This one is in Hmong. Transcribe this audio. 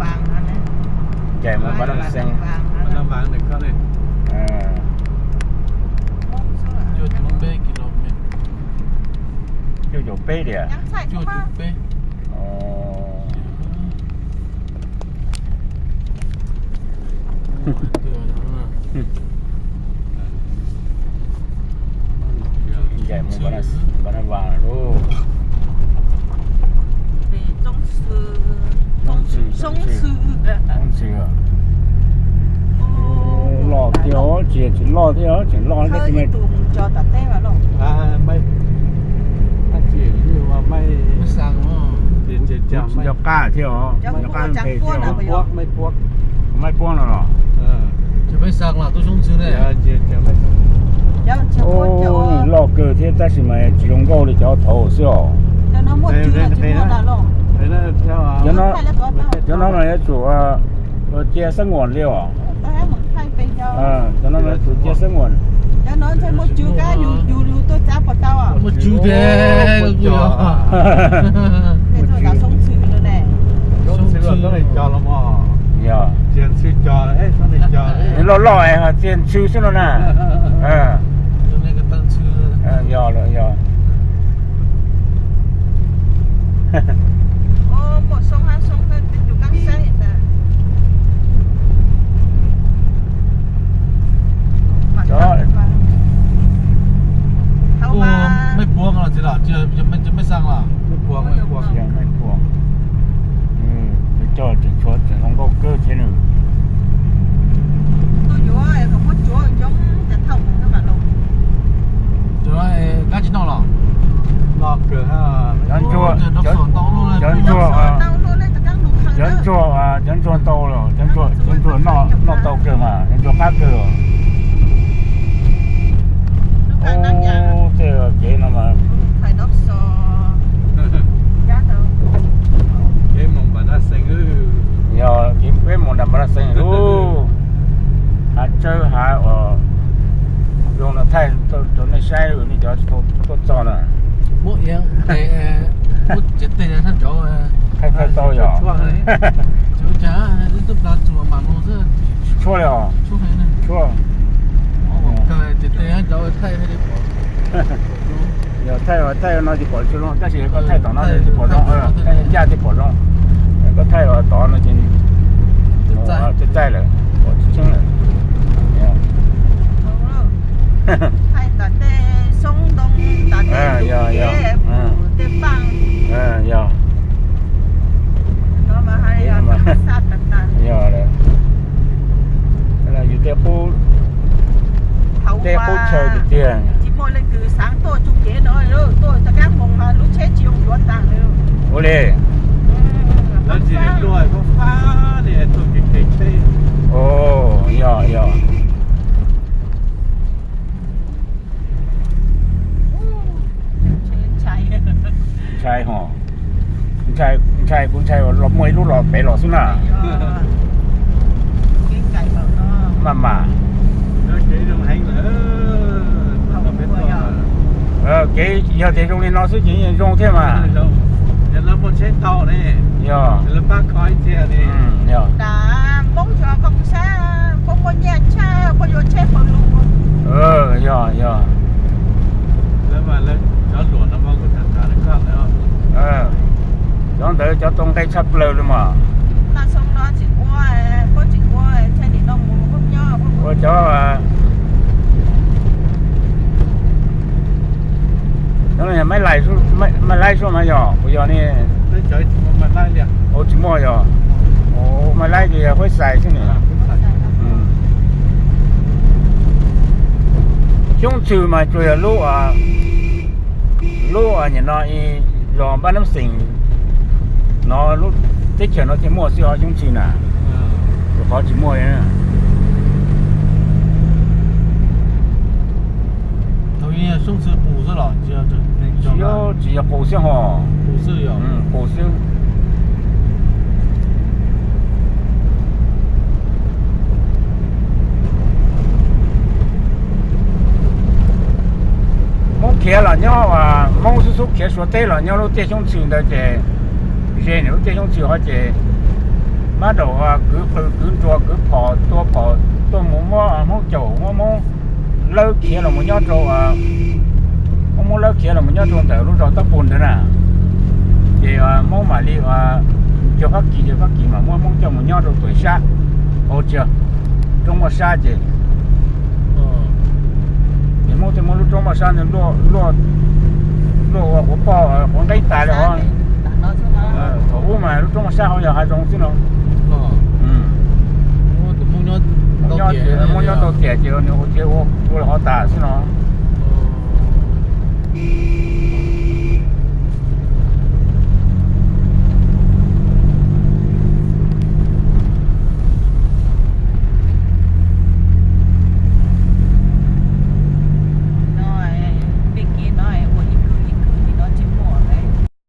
Ncaim mus Npab Nab Xeeb. Cuaj caum peb tiag. Ncaim mus Npab Nab Vas lauj. Xoob Ntxwv. Loj thiab, tsis tsis loj thiab, tseem loj tab sis mas nco qab thiab os, nco qab nqe thiab os. Maij puab no los? Loj kawg thiab tab sis mas tsis zoo nkauj li cov thaud xwb os. Cov no mas yuav tsum ua cia xab nguam li os. Cov no mas yuav tsum cia xab nguam. Yog, loj loj es ho cia ntxhw xwb no na. Yog, yog. Maij puab no txiv los, yog Maij Xaa los? Maij puab, Maij puab. Coj tseem tshuav tseem zoo nkauj kawg thiab nws. Kab tsis noj los? Cov ntsuag, cov ntsuag, cov ntsuag ntau los, cov ntsuag noj tau kawg mas, cov ntsuag qab kawg. Ub, tej kev no mas, yog kev peb mus nram Npab Nab Xeeb lauj. Hav tsawb hav uas zoo no thaij rau nej saib, nej cov tuaj txog na. Thaij tau yog? Tshuaj li os. Tshuaj. Yog thaij, thaij no ces pom tsis zoo, tab sis koj thaij tom no ces pom zoo, thaij ncaj ces pom zoo. Koj thaij tod no ces txaij txaij lawm, pom tsis tseeb lawm. Yog, yog. Yog, yus tej qub, tej qub chaw tiag tiag. Ua li. Yog, yog. Ntshai ho, ntshai, ntshai kuv ntshai los muaj ib lub los pem los xwb na. Maj mam. Kev yog tias zoo li no xwb ces yeej zoo thiab mas. Yog, yog. Yog, yog. Cov ntawd cov tau nqe tshaj plaws li mas. Ua cov, cov no yog Maiv Laib xwb mas yog puas yog ne? Tsis muaj yog. Maiv Laib ces yog Huab Xais xwb ne. Xyoob Ntxhw mas tsuas yog lub, lub nim no zos Npab Nab Xees no, lub teb chaws no thiaj muaj xwb os Xyoob Ntxhw na. Lwm qhov tsis muaj li. Tsis yog qus xwb ho. Qus xwb. Hmoob khiav los nyob, Hmoob xub xub khiav Suav teb los nyob lub tiaj Xyoob Ntxhw ntawd ces, ze nws lub tiaj Xyoob Ntxhw ho ces Mab daum kwv qw kwv nrua kwv phom tua phom tuaj mus muab Hmoob caum muab Hmoob lawb khiav los mus nyob rau, muab Hmoob lawb khiav los mus nyob rau ntawm lub zos Toj Pus ntawd na. Ces Hmoob mam li ua, cov Fab Kis ces Fab Kis mam muab Hmoob coj mus nyob rau tuam sab, hauv tsis, roob muaj sab ces ces Hmoob thiaj muab lub roob muaj sab ntawd luaj, luaj ua quav poj quav nqeeb tas li os. Thaum ub mas lub roob muaj sab hauv yog hav zoov xwb no. Hmoob nyob tau tiam ces nws ua thiaj ua los hov tas xwb no.